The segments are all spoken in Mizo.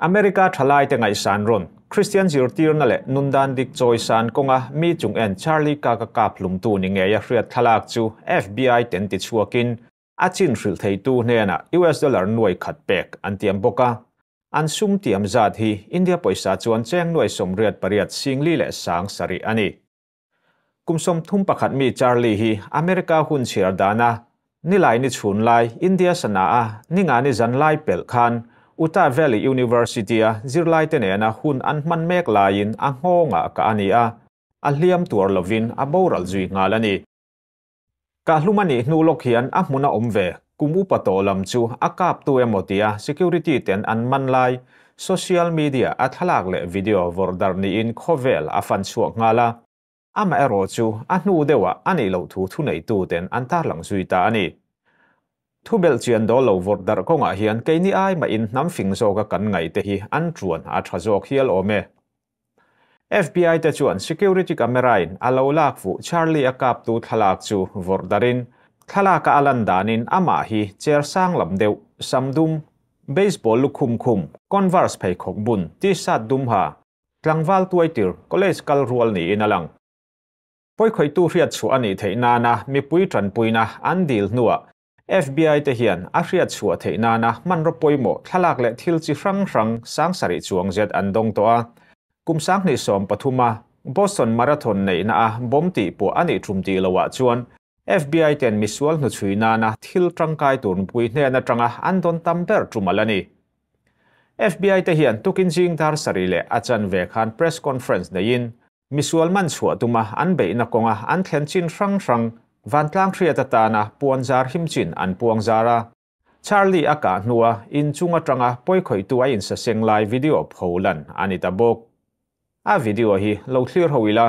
America thalaite ngaihsan rawn, Kristian zirtirna leh nundan dik chawisan kawnga mi chung en Charlie Kirk-a kap hlumtu ni ngeia hriat thlalak chu FBI ten tichhuakin a chin hrilh theitu hnenah US dollar nuai khat pek an tiam bawk a. An sum tiam zat hi India pawisa chuan cheng nuai 88 singli leh sang sarih a ni. Kum 31 mi Charlie hi America hun chhiar dana nilai ni chhun lai India sana a ninga ni zan lai pel khan Utah Valley University a zirlai te nena hun an hman mek laiin a nghawnga ka ani a, a hliam tuar lovin a boral zui nghal ani. Ka hlumani hnu lawk hian a hmuna awm ve kum upa tawh lam chu a kap tu emaw tia security ten an man lai social media a thlalak leh video vawrhdar niin khawvel a fan chhuak nghal a. Ama erawh chu a hnu deuhah ani lo thu thu nei tu ten an tarlang zui ta ani. Thu bel chian dawl lo vawrhdar kawngah hian keini ai mah in hnam fing zawka kan ngai te hi an tuan a tha zawk hial awm e. FBI te chuan security camera in a lo lak fuh Charlie a kap tu thlalak chu vawrhdarin thlalaka a lan danin amah hi chair sang lam deuh samdum baseball lukhum khum Converse pheikhawk bun t-shirt dum ha tlangval tuai tir college kal rual niin a lang. Pawikhawih tu hriat chu ani theih nana mipui tanpuina an dil hnuah FBI te hian a hriat chhuah theih nana hmanraw pawimawh thlalak leh thil chi hrang hrang sang sarih chuang zet an dawng tawh a. Kum 2023 a Boston Marathon neihna a bawm tih pawh ani thum tih loah chuan FBI ten misual hnu chhui nana thil tangkai tur pui hnen atanga an dawn tam ber tumal ani. FBI te hian tukin jing dar sari leh a chan ve khan press conference neiin misual man chhuah tuma an beihna kawnga an thlen chin hrang hrang vantlang hriat atana puanzar him chin an puang zara. Charlie a ka hnua in chunga tanga pawikhawih tu a in saseng lai video pholan ani ta bawk. A video hi lo thlir ho ila.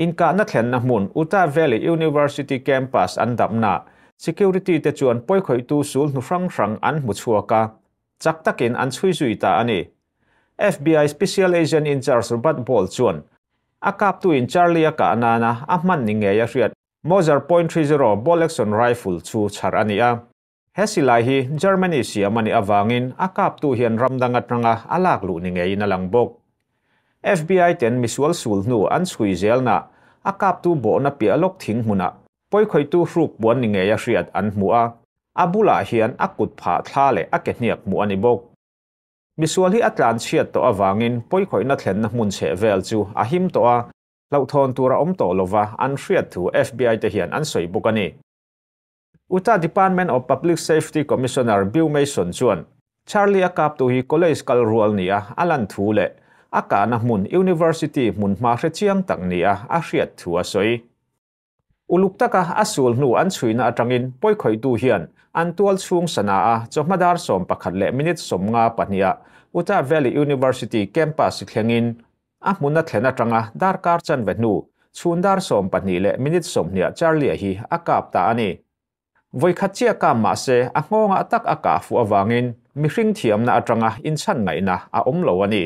Inka na thlen na hmun Utah Valley University campus an dapna security te chuan pawikhawih tu sul hnu hrang hrang an hmu chhuaka chak takin an chhui zui ta ani. FBI Special Agent in Charge Robert Ball chuan a kap tu in Charlie a ka nana a hman ni nge a hriat Mauser .30 ball action rifle chu chhar ani a. He silai hi Germany siam ani awangin a kap tu hian ramdanga tanga alak lu ni ngei na lang bawk. FBI ten misual sul hnu an chhui zel na a kap tu bo na pi alok thing hmuna pawikhawih tu hruk puan ni ngei a hriat an hmu a. A bulah hian a kut pha thla leh a ke hniak hmu ani bawk. Misual hi a tlan chhiat tawh awangin pawikhawih na thlen na hmun chhe vel chu a him tawh a hlauhthawn tura awm tawh lova an hriat thu FBI te hian an sawi bawk ani. Utah Department of Public Safety Commissioner Bill Mason chuan Charlie a kap tu hi college kal rual ni a alan thu leh a ka na hmun university hmun hma hre chiang tak ni a a hriat thu a sawi. Uluk taka a sul hnu an chhuina atangin pawikhawih tu hian an tual chhung sana a chawhmadar 11 leh minute 52 a Utah Valley University campus thlengin a hmuna thlen atanga darkar chan ve hnu chhundar 12 leh minute 20 Charlie hi a kap ta ani. Voikhat chia kam ma se a ngawnga tak a ka fu awangin mihring thiamna atanga in chan ngaina a awm lo ani.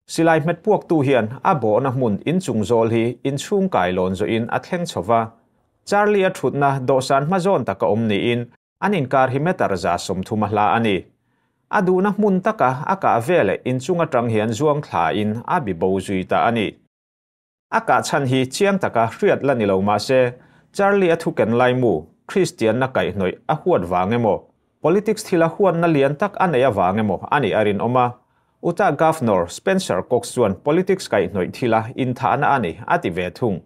Silai hmet puak tu hian a bo na hmun in chung zawl hi in chhung kai lawn zo in a thleng chhowa. Charlie a thutna dawhsan hma zawn taka awm niin an inkar hi meter za 30 a hla ani. A duhna hmun taka a ka vele in chung atang hian zuang thla in a bi bo zui ta ani. A ka chan hi chiang taka hriat la ni lo ma se Charlie a thuken lai mu Christian na kai hnoi a huat wang emaw politics thila huan na lian tak anei awang emaw ani arin awma. Utah Governor Spencer Cox chuan politics kai hnoi thila in tha na ani ati ve thung.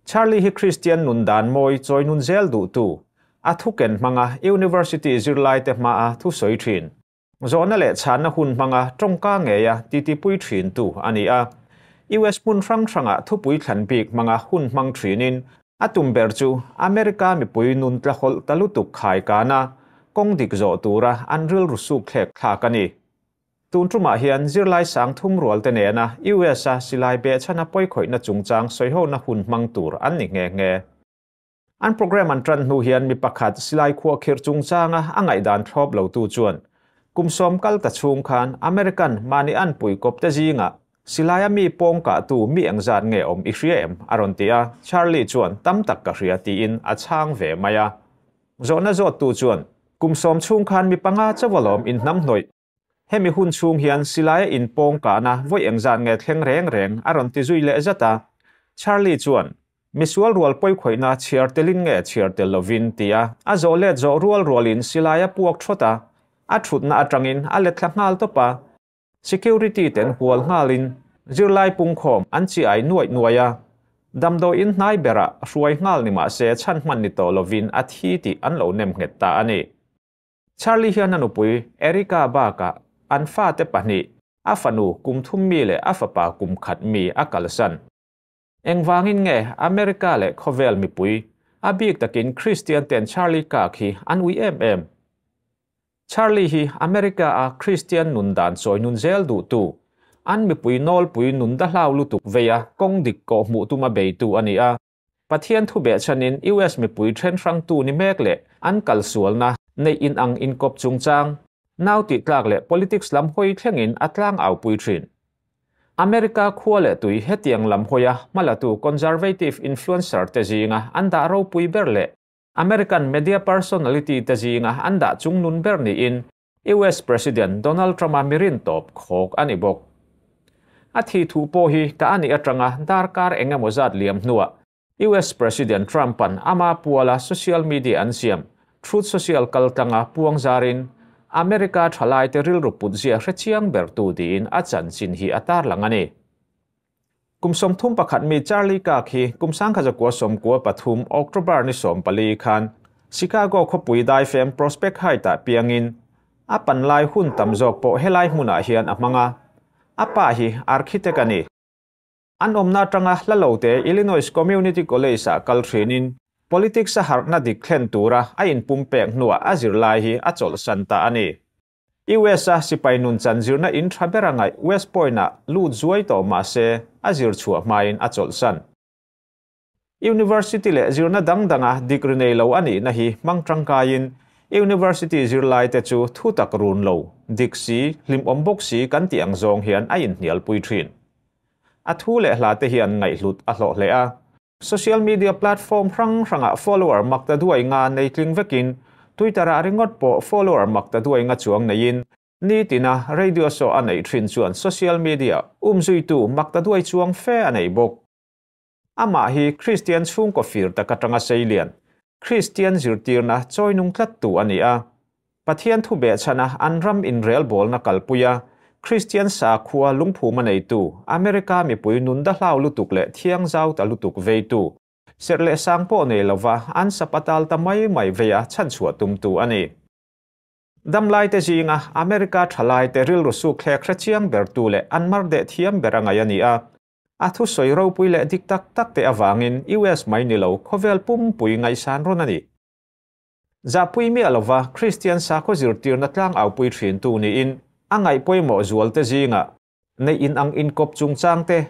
Charlie hi Kristian nun dan mawi chawi nun zel duhtu, a thuken hmanga university zirlaite hmaa thusawi thin, zawhna leh chhanna hun hmanga tawngka ngeia titipui thintu a ni a. US hmun hrang hrangah thupui thlan bik hmanga hun hmang thinin a tum ber chu America mipui nun tlahawlh ta lutuk khai kana kawng dik zawh tura an rilru suk thlek thlak a ni. Tun tumah hian zirlai sang thum rual te nena US a silai behchhana pawikhawihna chungchang sawihona hun hmang tur an ni nghe nghe. An program an tan hnu hian mi pakhat silai khuahkhirh chungchanga a ngaihdan thlawp lotu chuan kum sawm kal ta chhung khan American mahni an pui kawp te zingah silaia mi pawng kahtu mi engzat nge awm i hria em? a rawn ti a, Charlie chuan tam tak ka hria tiin a chhang ve mai a. Zawhna zawttu chuan kum sawm chhung khan mi panga chawalawm inhnamhnawih Hemi hun chhung hian silaia inpawng kahna vawi engzat nge thleng reng reng a rawn ti zui leh zat a. Charlie chuan, Misual rual pawikhawihna chhiar telin nge chhiar tel lovin? ti a. A zawh let zawh rual rualin silai a puak thawt a, a thutna atangin a let thla nghal tawp a. Security ten hual nghalin zirlai pungkhawm an chi ai nuaih nuaih a. Damdawiin hnai berah hruai nghal ni mah se chhan hman ni tawh lovin a thi tih an lo nem nghet ta a ni. Charlie hian a nupui Erica bakah an fate pahnih, a fanu kum thum mi leh a fapa kum khat mi a kalsan. Engvangin nge America leh khawvel mipui, a bik takin Kristian ten Charlie Kirk hi an ui em em? Charlie hi America a Kristian nun dan chawi nun zel duhtu, an mipui nawlpui nun dahlau lutuk veia kawng dik kawh hmuh tuma beitu a ni a. Pathian thu behchhanin US mipui then hrangtu ni mek leh an kalsualna neih inang inkawp chungchang, nau tih tlak leh politics lam hawi thlengin a tlang aupui thin. America khua leh tui hetiang lam hawia hmalatu conservative influencer te zinga an dah ropui ber leh American media personality te zinga an dah chungnun ber niin US President Donald Trump-a mirin tawp khawk a ni bawk. A thi thu pawh hi ka a nih atanga darkar eng emaw zat liam hnuah US President Trump-a'n ama puala social media an siam Truth Social kaltlanga puang zarin America thalaite rilru put zia hrechiang bertu tiin a chanchin hi a tarlang a ni. Kum 31 mi Charlie Kirk hi kum 1993 October ni 14 khan Chicago khawpui daifem Prospect Height-ah piangin a pan lai hun tam zawk pawh helai hmunah hian a hmang a. A pa hi architect a ni. An awmna atanga hla lo te Illinois Community College-ah kal thinin politics a harhna dik thlen tura a inpumpek hnuah a zirlai hi a chawlhsan ta a ni. US a sipai nun chan zirna in tha ber a ngaih West Point-ah lut zuai tawh mah se a zir chhuah hmain a chawlhsan. University leh zirna dang danga degree nei lo a nihna hi hmang tangkaiin University zirlaite chu thu tak run lo, dik si, hlimawm bawk si kan tih ang zawng hian a inhnialpui thin. A thu leh hla te hian ngaihhlut a hlawh hle a. Social media platform hrang hrangah follower mak ta duai nga nei tling vekin Twitter-ah ringawt pawh follower mak ta duai nga chuang neiin nitina radio show a neih thin chuan social media umzuitu mak ta duai chuang fe a nei bawk. Amah hi Kristian chhungkaw fir tak atanga seilian, Kristian zirtirna chawinung tlattu a ni a. Pathian thu behchhana an ram inrelbawlna kalpuia Kristian sakhua lungphuma neitu, America mipui nun dahlau lutuk leh thiang zau ta lutuk veitu, serh leh sang pawh nei lova an sapatal ta mai mai veia chhanchhuah tumtu a ni. Damlaite zinga America thalaite rilru suk thlek hrechiang bertu leh an mar deh thiam ber a ngai a ni a. A thusawi ropui leh dik tak tak te awangin US mai ni lo khawvel pumpui ngaihsan rawn a ni. Zahpui miah lova Kristian sakhaw zirtirna tlang aupui thintu niin a ngaih pawimawh zualte zingah neih inang inkawp chungchang te,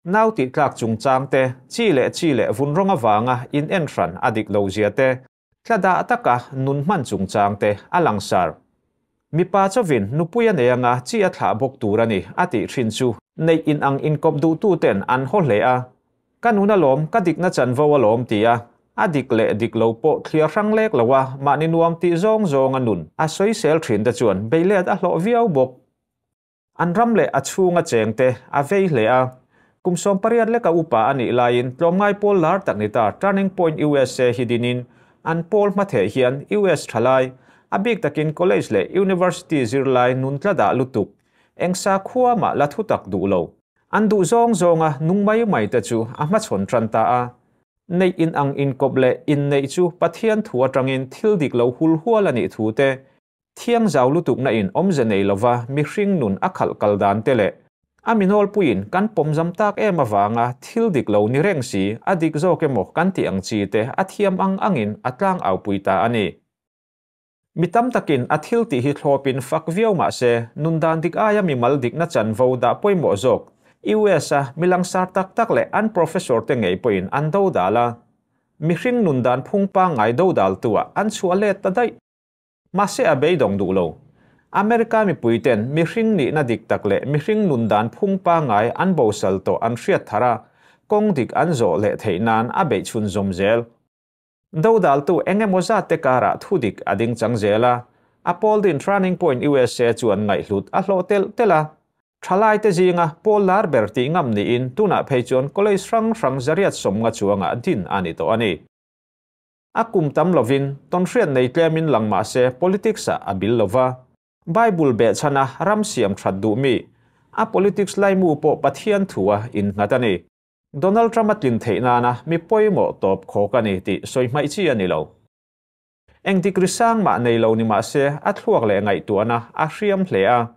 nau tih tlak chungchang te, chi leh chi leh vun rawng avanga in en hran a dik lo zia te, tla dah taka nun hman chungchang te a langsar. Mipa chawin nupui a nei anga chi a thlah bawk tur a ni a tih thin chu neih inang inkawp duhtu ten an haw hle a. Ka nun alawm, ka dikna chanvo alawm ti a, a dik leh dik lo pawh thliar hrang lek lo a, mahni nuam tih zawng zawng a nun a sawisel thin te chuan beilet a hlawh viau bawk. An ram leh a chhunga cheng te a vei hle a, kum 18 leka upa a nih laiin tlawmngai pawl lar tak ni ta Turning Point USA hi dinin an pawl hmatheh hian US thalai, a bik takin college leh university zirlai nun tla dah lutuk, engsa khua mah la thu tak duh lo. An duh zawng zawnga nung mai mai te chu a hmachhawn tan ta a. Neih in ang inkawp leh inneih chu Pathian thu atangin thil dik lo hul hual a nih thu te, thiang zau lutukna in awmze nei lova mihring nun a khalh kal dan te leh a minawlpuiin kan pawmzam tak em avanga thil dik lo ni reng si a dik zawk emaw kan tih ang chi te a thiam ang angin a tlangau pui ta a ni. Mi tam takin a thil tih hi thlawpin fak viau mah se, nun dan dik aia mimal dikna chanvo dah pawimawh zawk US-a mi langsar tak tak leh an professor te ngei pawhin an dodal a. Mihring nun dan phung pangngai dodaltu-ah an chhuah let ta daih. Mahse a beidawng duh lo. America mipuiten mihring nihna dik tak leh mihring nun dan phung pangngai an bosal tawh an hriat thar a, kawng dik an zawh leh theih nan a beih chhunzawm zel. Dodaltu eng emaw zat te karah thudik a ding chang zel a, a pawl din Turning Point USA chuan ngaihhlut a hlawh telh telh a. Thalai te zinga pawl lar ber tih ngam niin tunah phei chuan college hrang hrang 150 chuangah din a ni tawh a ni. A kum tam lovin tawnhriat nei tlemin lang mah se politics-ah a bil lova, Bible behchhana ram siam that duh mi, a politics laimu pawh Pathian thua innghat a ni. Donald Trump a tlin theih nana mi pawimawh tawp khawk a ni tih sawi hmaih chi a ni lo. Eng degree sang mah nei lo ni mah se a thluak leh ngaihtuahna a hriam hle a.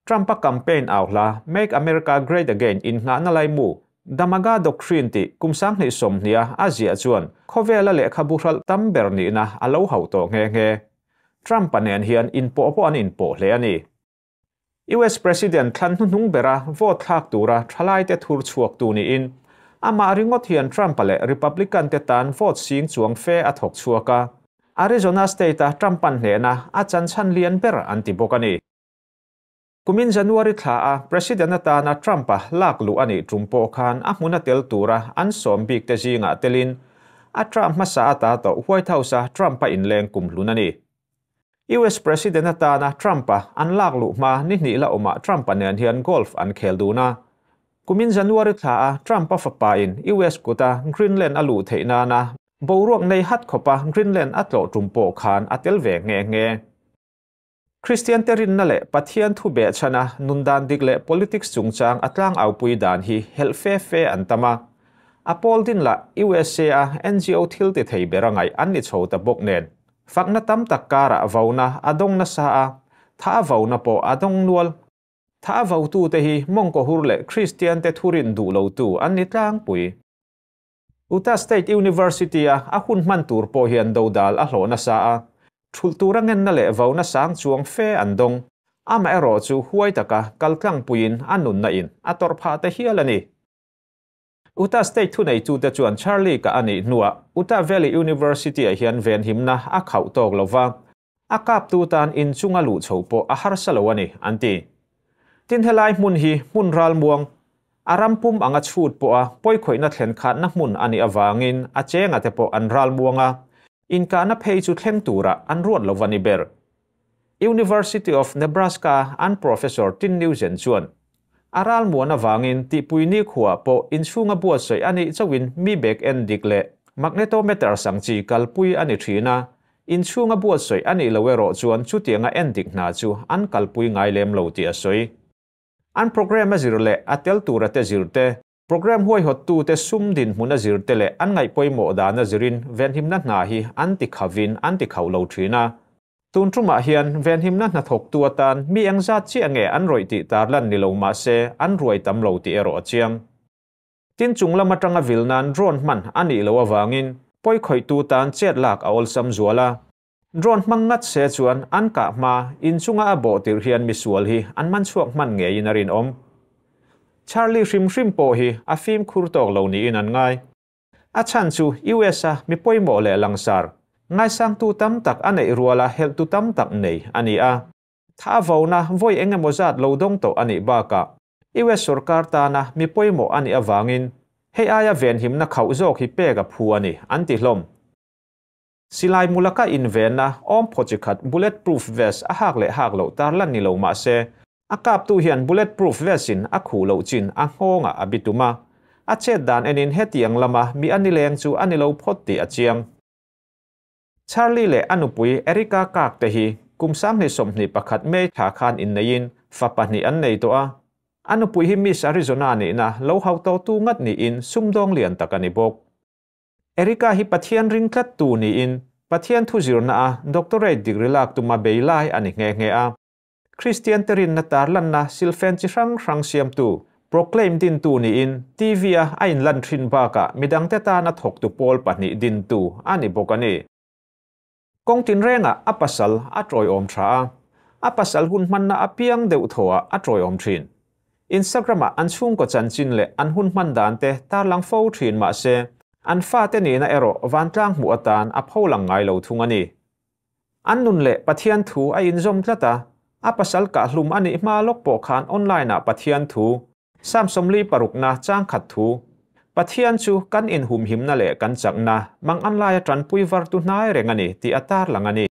Trump a campaign au hla Make America Great Again innghahna laimu The MAGA Doctrine tih kum 2020-a a ziah chuan khawvela lehkhabu hralh tam ber nihna a lo hauh tawh nghe nghe. Trump-a nen hian inpawh pawh an inpawh hle a ni. US President thlan hnuhnung bera vote thlak tura thalaite thur chhuak tu niin amah ringawt hian Trump-a leh Republican te tan vote sing chuang fe a thawk chhuak a. Arizona State-a Trump-a'n hnehna a chanchan lian ber an ti bawk a ni. Kumin January thla a President atana Trump-a lak luh a nih tum pawh khan a hmuna tel tura an sawm bik te zingah telin a Trump hmasa ata tawh White House-a Trump-a inleng kumhlun a ni. US President atana Trump-a an lak luh hma ni hnih la awmah Trump-a nen hian golf an khel dun a. Kumin January thla a Trump-a fapa in US kuta Greenland a luh theih nana boruak nei hat khawpa Greenland a tlawh tum pawh khan a tel ve nghe nghe. Christian te rinna leh Pathian thu behchhana nundan dik leh politics chungchang a tlangau pui dan hi helh fe fe an tam a. A pawl din lah USA a NGO thil ti thei ber a ngaih an ni chho ta bawk nen. Fakna tam tak karah vauna a dawng nasa a, tha vauna pawh a dawng nual. Tha vautu te hi mawngkaw hur leh Christian te thurin duh lo tu an ni tlangpui. Utah State University a a hun hman tur pawh hian dodal a hlawh nasa a, thulh tura ngenna leh vauna sang chuang fe an dawng. Amaherawh chu huai taka kal tlangpuiin a nunna in a tawrh phah te hial a ni. Utah State thu nei tu te chuan Charlie ka a nih hnuah Utah Valley University ah hian venhimna a khauh tawk lova, a kap tu tan inchunga luh chho pawh a harsa lo a ni, an ti. Tin helai hmun hi hmun ral muang, a ram pum anga chhut pawh a pawikhawihna thlen khatna hmun a nih avangin a chenga te pawh an ral muang a, inkahna phei chu thleng turah an ruat lo a ni ber. University of Nebraska an Professor Tin Newsen chuan a ral muan avangin tihpui ni khuah pawh inchhunga buatsaih a nih chauhin mi bek en dik leh magnetometer sang chi kalpui a ni thin a, inchhunga buatsaih a nih lo erawh chuan chutianga en dik hna chu an kalpui ngai lem lo tih a sawi. An program a zir leh a tel tura te zir te, program huaihawt tu te sum din hmun a zir te leh an ngaihpawimawh dan a zirin venhimna hna hi an ti khavin an ti khauh lo thin a. Tun tumah hian venhimna hna thawk tu atan mi eng zat chiah nge an rawih tih tarlan ni lo mah se an ruai tam lo tih erawh a chiang. Tin chung lam atanga vil nan drone hman a nih loh avangin pawikhawih tu tan chet lak a awlsam zual a. Drone hmang ngat se chuan an kah hma inchunga a bawh tirh hian misual hi an man chhuak hman ngeiin a rinawm. Charlie hrim hrim pawh hi a fim khur tawk lo niin an ngai. A chan chu US a mi pawimawh leh langsar, ngaisang tu tam tak a neih ruala helh tu tam tak nei a ni a. Tha vauna vawi eng emaw zat lo dawng tawh a nih bakah US sarkar tana mi pawimawh a nih avangin hei aia venhimna khauh zawk hi pek a phu a ni, an ti hlawm. Silai mulaka invenna awm phaw khat bulletproof vest a hak leh hak lo tarlan ni lo mah se a kap tu hian bulletproof vest in a khu lo chin a nghawnga a bituma a chet dan enin hetiang lama mi ani leng chu ani lo phawt tih a chiang. Charlie leh anupui Erica Kirk te hi kum 2021 May thla khan in neiin fa pahnih an nei tawh a. Anupui hi Miss Arizona ni na lo hau to tu ngat ni in sumdawng lian tak ani bawk. Erica hi Pathian ring tlat tu niin Pathian thu zirna a doctorate degree lak tuma bei lai a ni nghe nghe a. Kristian te rinna tarlanna silfen chi hrang hrang siamtu, Proclaim dintu niin TV-a a inlan thin bakah midangte tana thawktu pawl pahnih dintu a ni bawk a ni. Kawng tinrengah a pasal a tawiawm tha a, a pasal hun hmanna apiang deuh thawhah a tawiawm thin. Instagram-ah an chhungkaw chanchin leh an hun hman dan te tarlang fo thin mah se, an fate nihna erawh vantlang hmuh atan a pholang ngai lo thung a ni. An nun leh Pathian thu a inzawm tlat a, a pasal kahhlum a nih hma lawk pawh khan online-ah Pathian thu, Psalm 46 changkhat thu, Pathian chu kan inhumhimna leh kan chakna, mang an laia tanpui vartu hnai reng a ni tih a tarlang a ni.